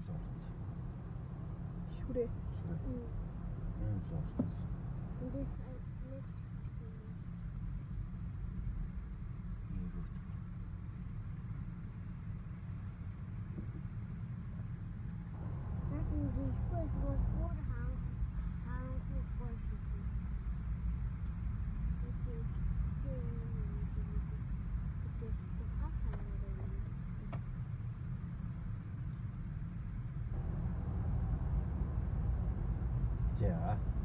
Ийм л орсон. Шүрээ. Шүрээ. Ийм л орсон. Эндээс нэг Ийм. Наад нь гихгүй бол бүр хаан хаангүй гоё шүү. За.